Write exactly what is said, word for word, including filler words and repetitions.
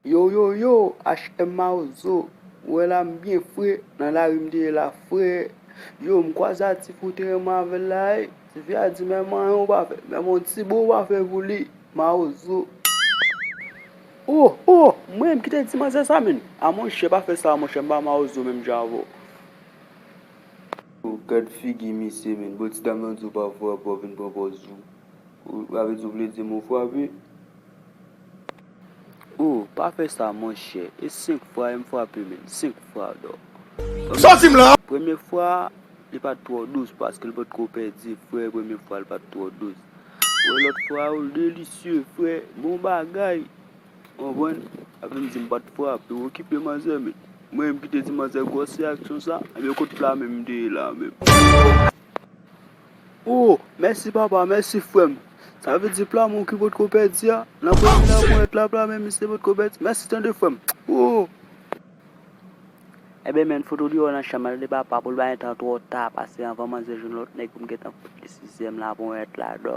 Yo, yo, yo, H M Mawozo. Ou wè la, m byen fre, nan lari m te ye la, frè. Yo, m kwaze a Tifi, ou te renmen avè l la, ey. Tifi a di, men manyen ou pa fè, men yon ti bo ou pa fè pou li, Mawozo. Oh, oh, mwen menm ki te di manzè sa, menn. A monchè, pa fè sa, monchè, m pa Mawozo menm jan avè w. Oh, gad figi misye, menn. Bon, ti dam nan di w pa frape, w ap vin pran pòz ou. Ou, sa vle di w vle di m ou frape? Oh, pa fè sa, monchè. E senk fwa m frape, menn. Senk fwa, dò. Sòti m la! Premye fwa, li pa t twò dous, paske l potko pèdi, frè, premye fwa, li pa t twò dous. Wè, lòt fwa, oh, delisye, frè. Bon bagay. Konprann? Ap vin di m pa t frape, ou okipe manzè, menn. Mwen menm ki te di manzè gwòsè aksyon sa, ebyen kot pla menm m te ye la menm. Oh, mèsi papa, mèsi frè m. Sa vle di pla mwen ki potko pèdi a. Nan premye nan ponyèt la, pla menm misye potko pèdi. Mèsi tande frè m. Oh. Ebyen, menn, fout ou deyò nan chanm nan, tande papa, pou l pa gentan twò ta, pase anvan manzè jwenn lòt nèg pou m gentan fout li sizyèm la, ponyèt la, dò.